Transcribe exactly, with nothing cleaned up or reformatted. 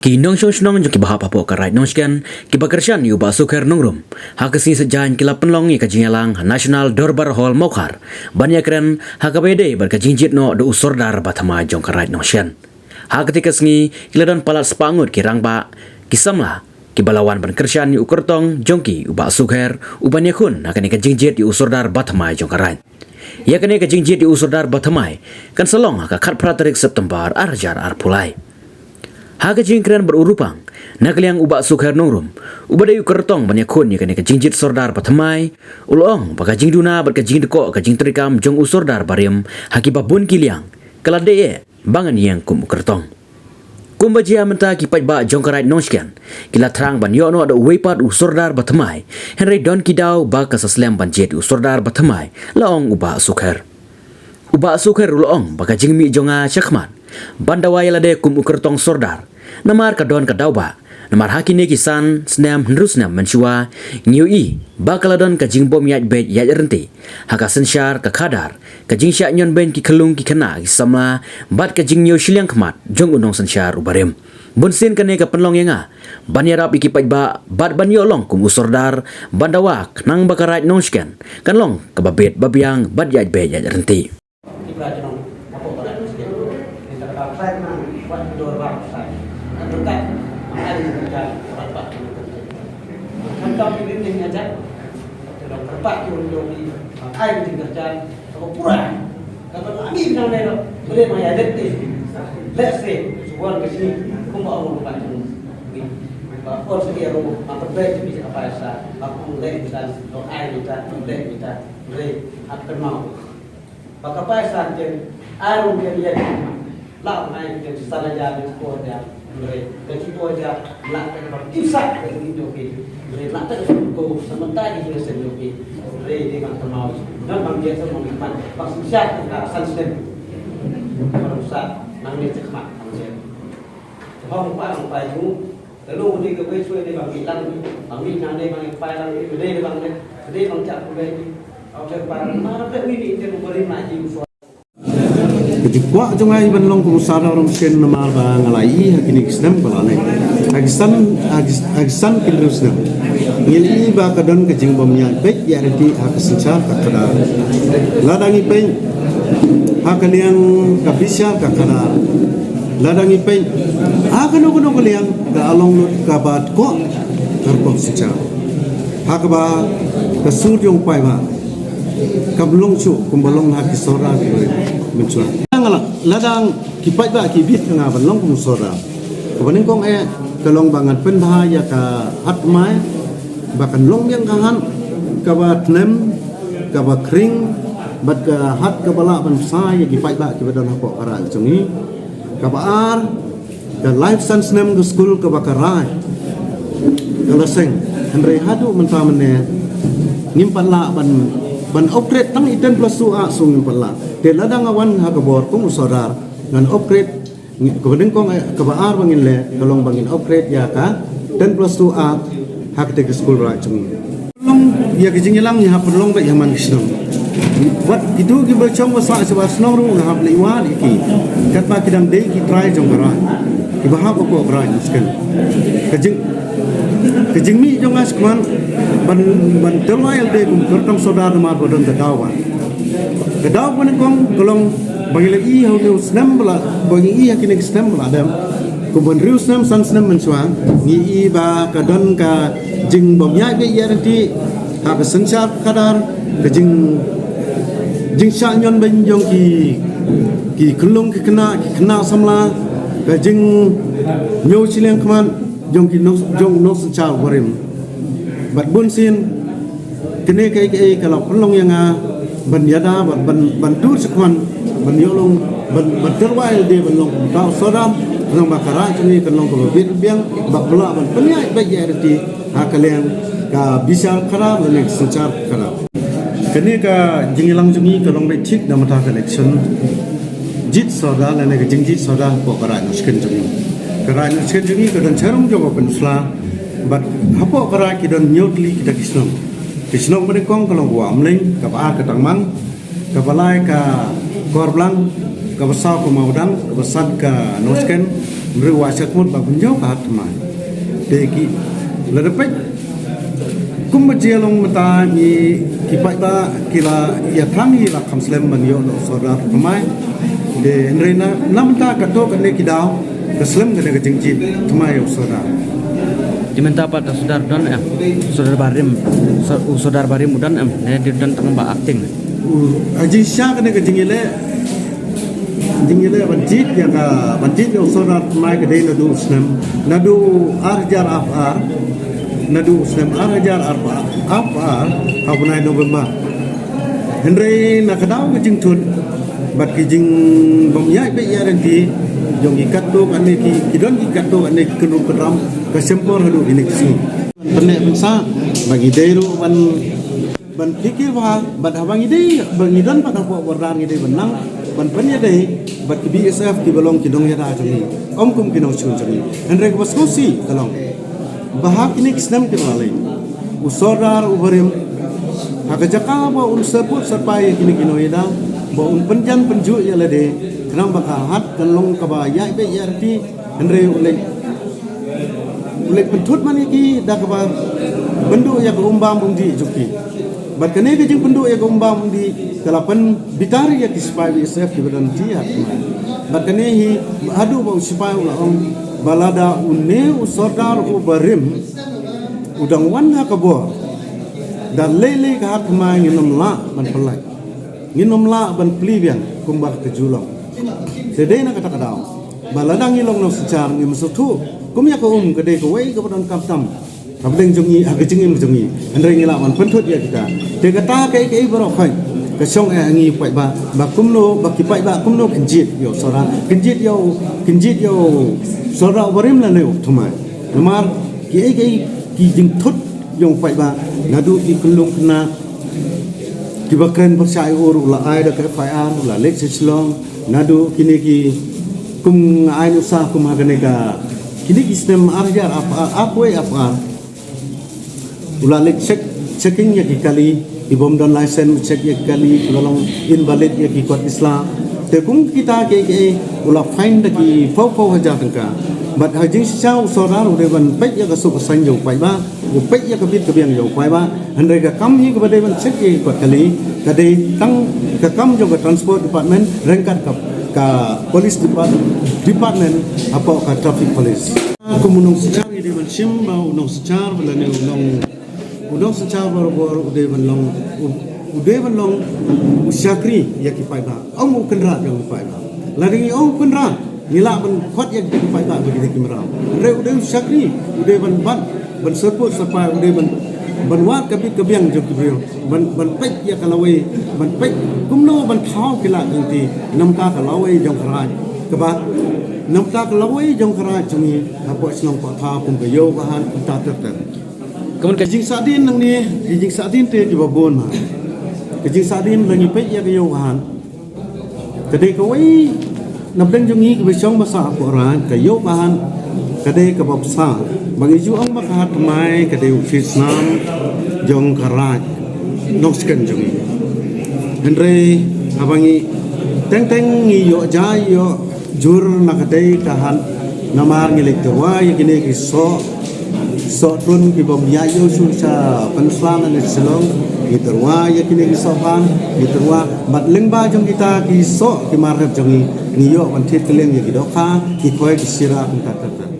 Ki nongshong shnong jong kiba hap hapoh ka Raid Nongshken, kiba kyrshan ïa u Bah Sukher Nongrum, ha ka sngi Saitjaiñ ki la pynlong ïa ka jingïalang ha National Dorbar Hall Mawkhar, ban ïakren ha kaba ïadei bad ka jingjied noh da u Sordar bathymmai jong ka Raid Nongshken. Ha katei ka sngi ki la don palat spah ngut ki rangbah, ki samla, kiba la wan ban kyrshan ïa u kyrtong jong ki u Bah Sukher, u ban ïakhun ha kane ka jingjied ïa u Sordar bathymmai jong ka Raid. Ïa kane ka jingjied ïa u Sordar bathymmai kan sa long ha ka khatphra tarik September ar hajar arphew lai. Ha ka jingkren bad u Rupang, na ka liang u Bah Sukher Nongrum, uba dei u kyrtong ban ïakhun ïa kane ka jingjied Sordar bathymmai, u la ong ba ka jingduna bad ka jingdkoh ka jingtrei kam jong u Sordar barim ha kiba bun ki liang ka la dei eh ba ngan ïeng kum u kyrtong. Kumba jia mynta, ki paidbah jong ka Raid Nongshken ki la thrang ban ïoh noh da uwei pat u Sordar bathymmai, hynrei don ki daw ba ka sa slem ban jied u Sordar bathymmai, la ong u Bah Sukher. U Bah Sukher u la ong ba ka jingmih jong nga shakhmat ban dawa ïa lade kum u kyrtong Sordar, namar ka don ka daw ba, namar ha kine ki san snem hynriew snem mynshuwa, ngi ïohi ba ka la don ka jingbym ïaid beit ïaid ryntih ha ka synshar ka khadar, ka jingshah ñion beiñ ki khyllung ki khynnah ki samla, bad ka jingñiew shiliang khmat jong u nongsynshar u barim. Bunsien kane ka pynlong ïa nga ban ïarap ïa ki paidbah bad ban ïoh long kum u Sordar, ban dawa khnang ba ka Raid Nongshken kan long kaba bit ba biang bad ïaid beit ïaid ryntih. Ba ka paisa ken, ai ruh ken ïa, la ngai ken sa la ïa ken ko ïa, re, ka ki ko ïa, la ka ba kim sa ka ni do ke, re, la ka ba ko sa mata ki ni sen do ke, re, de ban ka mau, ngan ban ïa sa mau ni man, ba su sha ka san sen. Ba sa nang ni cek mak nang sen. Hong pa hong pa ju, lalu ni ka bai sui de bang ki lang, bang ni nang de bang ki pa lang ni, de bang de, de bang cak ku de. Au te pa ma na pe wi ni te ku bari ma ji u so. Ka jingkwah jong nga i ban long kum u Sordar Nongshken namar ba nga la ïohi ha kine ki snem ba la leit. Ha ki san, ha ki, ha ki san ki hynriew snem, ngi la ïohi ba ka don ka jingbym ïaid beit ïaid ryntih ha ka synshar ka khadar. Lada ngi peit ha ka liang ka bishar ka khadar, lada ngi peit ha kano kano ka liang, ka la long lut kaba dkoh ka rukom synshar. Ha kaba ka sur jong u paidbah kam long shuh kumba long ha ki Sordar ki barim mynshuwa. Nga la, lada ki paidbah ki bit nga ban long kum u Sordar, kaba nyngkong eh ka long ba ngan pynbha ïa ka hat thymmai, ba kan long biang ka hat kaba tnem, kaba khring, bad ka hat kaba lah ban bsa ïa ki paidbah kiba don hapoh ka Raid jong ngi. Kaba ar, ka laiphew san snem ka skul kaba ka Raid ka la seng. Hynrei haduh mynta mynne ngim pat lah ban, ban upgrade tang i ten plus two A shuh ngim pat lah. Te lada nga wan ha ka bor kum u Sordar ngan upgrade. Ngi, kaba nyngkong eh, kaba ar ba ngin leh ka long ba ngin upgrade ïa ka ten plus two A ha kata ka skul Raid jong ngi. Long ïa ka jingïalang ngi hap pynlong beit ha man ka shnong. Wat kito kiba shong ba sah shabar shnong ruh nga hap leh wad ïa ki. Katba ki dang dei ki trai jong ka Raid, kiba hap hapoh ka Raid Nongshken. Ka jing, ka jingmih jong nga shakhmat ban, ban tyrwa ïalade kum kyrtong Sordar namar ba don ka daw ba, ka daw ba nyngkong ka long ba ngi la ïohi ha une u snem ba la, ba ngi ïohi ha kine ki snem ba la dep. Kumba hynriew snem san snem mynshuwa ngi ïohi ba ka don ka jingbym ïaid beit ïaid ryntih ha ka synshar ka khadar, ka jing, jingshah ñion beiñ jong ki, ki khyllung ki khynnah, ki khynnah samla, ka jingñiew shiliang khmat jong ki nong, jong u nongsynshar u barim. Bad bunsien kane kaei kaei ka la pynlong ïa nga ban ïada, ban, ban, ban dur shakhmat ban ïoh long, ban, ban tyrwa ïalade ban long kum uta u Sordar, khnang ba ka Raid jong ngi kan long kaba bit biang, ba ka lah ban pynïaid beit ïaid ryntih ha ka liang ka bishar khadar lane ka synshar khadar. Kane ka jingïalang jong ngi ka long beit thik na ka bynta ka election jied Sordar lane ka jingjied Sordar hapoh ka Raid Nongshken jong ngi. Ka Raid Nongshken jong ngi ka don sharum jong ka peninsula, bad hapoh ka Raid ki don hynñiew tylli kita ki shnong. Ki shnong ba nyngkong ka long ka Wah Umling, kaba ar ka Tangmang, kaba lai ka Korblang, Kaba saw ka Mawdang, kaba san ka Nongshken, hynrei wat sha khmut ba pynïoh ka hat thymmai. Te ki, lada peit, kumba jia long mynta ngi ki paidbah ki la ïa thrang, ngi la kham slem ban ïoh noh u sordar thymmai. Te hynrei na, na mynta katto katne ki daw, ka slem kane ka jingjied thymmai ïa u sordar. Te mynta pat u sordar don em, u sordar barim, so-, u sordar barim u don em, ne dei don tang ba acting. U, ha jingshisha kane ka jingïaleh, jingïaleh ban jied ïa ka, ban jied ïa u sordar thymmai ka dei naduh u snem, naduh ar hajar arphew ar, naduh u snem ar hajar arphew ar, arphew ar, ha u bnai November. Hynrei na ka daw ka jingthut bad ki jingbym ïaid beit ïaid ryntih jong ki katto katne ki, ki don ki katto katne ki kynrum kynram ka shim por haduh kine ki sngi. Pynneh pynsah ba ngi dei ruh ban, ban pyrkhat bha, bad haba ngi dei, ba ngi don pat hapoh border ngi dei ban nang ban pynïadei bad ki B S F kiba long ki nongïada jong ngi, ym kum ki nongshun jong ngi. Hynrei kaba sngewsih ka long ba ha kine ki snem kiba la leit, u sordar u barim, ha ka jaka ba un syrpud syrpai ïa kine ki nongïada, ba un pynjan pynjuh ïa lade, khnang ba ka hat kan long kaba ïaid beit ïaid ryntih, hynrei u leit, u leit pynthut man ïa ki da kaba pynduh ïa ka um bam um dih jong ki. Bad kane ka jingpynduh ïa ka um bam um dih ka la pynbitar ïa ki sipai B S F kiba don ha thymmai. Bad kane hi haduh ba u sipai u la ong ba lada une u sordar u barim u dang wan ha ka bor, da lei lei ka hat thymmai ngin ym lah ban pynlait, ngin ym lah ban plie biang kumba ka ju long. Te dei na kata ka daw ba lada ngi long nongsynshar ngim sngewthuh kum ïa ka um ka dei kawei kaba donkam tam ha pdeng jong ngi, ha ka jingim jong ngi, hynrei ngi lah ban pynthut ïa kita. Te kata kaei kaei baroh khoit ka shong eh ha ngi paidbah, ba kumno, ba ki paidbah kumno kin jied ïa u sordar, kin jied ïa u, kin jied ïa u sordar u barim lane u thymmai. Namar kiei kiei ki jingthut jong u paidbah, naduh ki khyllung khynnah kiba kren pyrshah ïa u ruh u la ai da ka F I R, u la leit sha Shillong, naduh kine ki, kum nga ai nuksa kum ha kane ka, kine ki snem ar hajar arphew ar, arphew wei arphew ar. U la leit check, checking ïa ki kali, ki bym don license, check ïa ki kali, ki la long invalid ïa ki kot ki sla. Te kum kita kiei kiei u la fine da ki phew phew hajar tyngka. Bad ha jingshisha u sordar u dei ban peit ïa ka suk ka saiñ jong u paidbah, u peit ïa ka bit ka biang jong u paidbah. Hynrei ka kam hi kaba dei ban check ïa ki kot kali ka dei tang ka kam jong ka Transport Department ryngkat ka, ka Police Depart-, Department hapoh ka Traffic Police. Kum u nongsynshar ngi dei ban shim ba u nongsynshar ba lane u nong, u nongsynshar barabor u dei ban long, u, u dei ban long u shakri ïa ki paidbah, ym u kynrad jong ki paidbah. Lada ngi ong u kynrad ngi lah ban khot ïa ki paidbah ba ki dei ki mraw. Hynrei u dei u shakri, u dei ban bat, ban syrpud syrpai, u dei ban, ban wad ka bit ka biang jong ki briew, ban, ban peit ïa ka lawei, ban peit kumno ban thaw ki lad ki lynti na bynta ka lawei jong ka raij, kaba na bynta ka lawei jong ka raij jong ngi hapoh shnong Pahthaw kum ka Ïew Bahan kumta ter ter. Ka mut ka jingsahdien nangne, ka jingsahdien te kiba bun ma. Ka jingsahdien lada ngi peit ïa ka Ïew Bahan, ka dei kawei na pdeng jong ngi kiba shong basa hapoh raij, ka Ïew Bahan ka dei kaba bsa. Ba ngi ju ong ba ka hat thymmai ka dei u shithi snam jong ka raij Nongshken jong ngi. Hynrei haba ngi teng teng ngi ïoh jai ïoh jur na katei ka hat, namar ngi leit tyrwa ïa kine ki soh, soh trun ki bym ïaid ïoh shuh sha pynsla na Shillong, ngi tyrwa ïa kine ki soh ban, ngi tyrwa bad lyngba jong kita ki soh ki mar rep jong ngi, ngi ïoh ban thied kylliang ïa ki dohkha, ki khoi ki shira kumta ter ter.